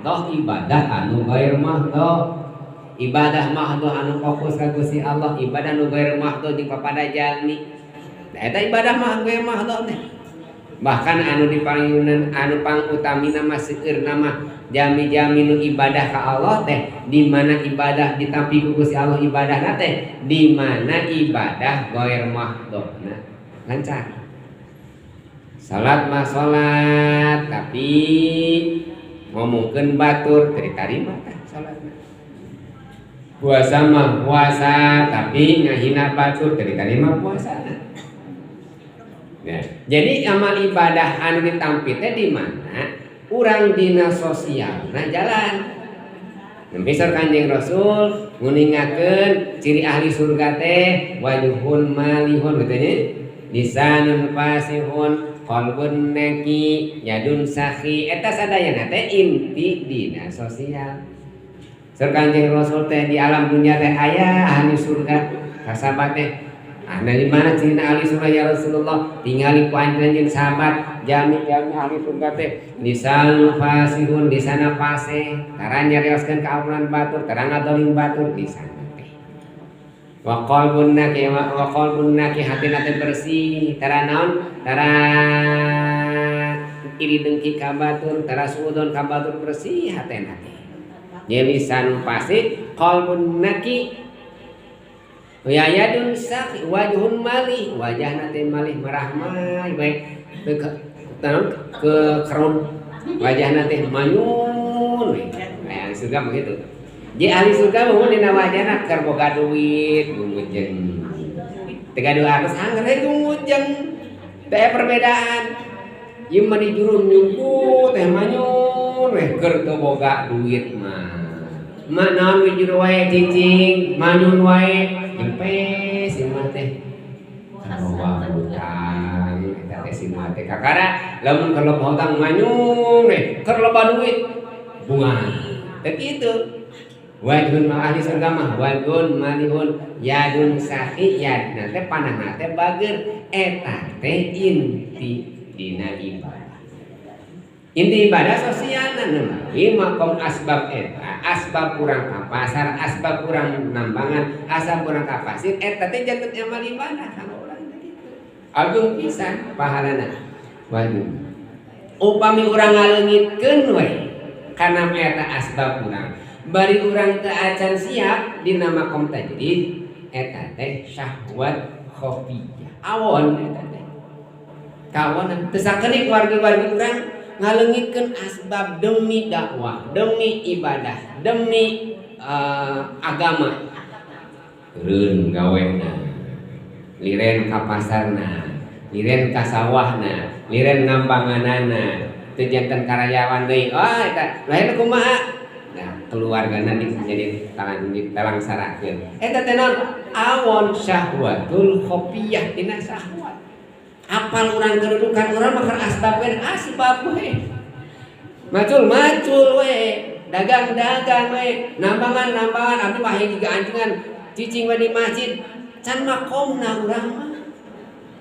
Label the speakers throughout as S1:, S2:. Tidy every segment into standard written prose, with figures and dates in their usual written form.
S1: Mahdoh, ibadah anu ghair mahdoh. Ibadah mahdoh anu fokus ka Gusti Allah, ibadah nu ghair mahdoh jeung papada jalmi. Nah, eta ibadah mah ghair mahdoh teh. Bahkan anu dipanggilan anu pangutamina mah, seueurna mah, jami-jami nu ibadah ka Allah teh di mana ibadah ditampi ku Gusti Allah, ibadahna teh di mana ibadah ghair mahdohna lancar. Salat mah salat, tapi ngomongkeun batur, teu ditarima tah salatna. Puasa mah puasa, tapi ngahina batur, teu ditarima puasana. Nah, jadi amal ibadah anu ditampi teh di mana urang dina sosial nah jalan. Nembe Kanjeng Rasul nguningakeun ciri ahli surga teh wajhun malihun gitu nya, lisanun fasihun, qalbun naqi, yadun sakhi. Eta sadayana teh inti dina sosial. Saur Kanjeng Rasul teh di alam dunia teh aya ahli surga. Sahabat teh, ah, dari mana ciri ahli surga, ya Rasulullah? Tingali ku anjeun sahabat, jami-jami ahli surga teh lisan fasihun, lisana fasih, tara nyarioskeun kaampuran batur, tara ngadolim batur lisana teh. Wa qalbun naqi, wa qalbun naqi, hatina teh bersih, tara naon? Tara iri dengki ka batur, tara suudon ka batur, bersih hatena teh. Jadi lisan fasih, qalbun naqi, ya yadun sakhi, wajhun malih, wajahna teh malih, marahmai bae, teu ke kerun, wajahna teh manyun we. Aya ahli surga begitu. Jadi ahli surga mah dina wajahna keur boga duit gumujeng. Teu gaduh artos angger we gumujeng. Teu perbedaan. Ieu mah di jurun nyumput teh manyun we keur teu boga duit mah. Mah naon we jero wae cicing manyun wae jempes ieu mah teh. Loba hutang eta teh si mah teh kakara lamun keur loba hutang manyun we, keur loba duit bunga. Teh kitu. Wajhun mah ahli surga mah wajhun malihun, yadun sakhi, yadna teh panahna teh bager. Eta teh inti dina ibadah. Inti ibadah sosial melalui makom asbab eta, asbab kurang ka pasar, asbab kurang nambangan, asbab kurang ka pasir, eta teh janten amal ibadah kalau urang teh kitu. Agung pisan pahalana. Waduh. Upami urang ngaleungitkeun we kana eta asbab urang, bari urang teu acan siap dina makom tajdid, eta teh syahwat khafiyah. Awon eta teh. Kawonan teu sakedik wargi-wargi urang ngaleungitkeun asbab demi dakwah, demi ibadah, demi agama. Eureun gawena, liren ka pasarna, liren ka sawahna, liren nambanganana, teu janten karyawan deui. Oh, eta lain kumaha? Nah, keluargana jadi talang talangsarakeun. Eta teh naon? Awon syahwatul khafiyah dina syahwat. Apal urang kedudukan urang mah keur asbab we, asbab we. Macul macul we, dagang dagang we, nambangan nambangan, abdi mah juga anjingan cicing we di masjid, can makomna urang mah.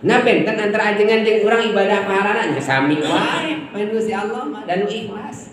S1: Nah, benten antara ajengan jeung urang ibadah pahalana nya sami wae, paen Gusti Allah mah dan nu ikhlas.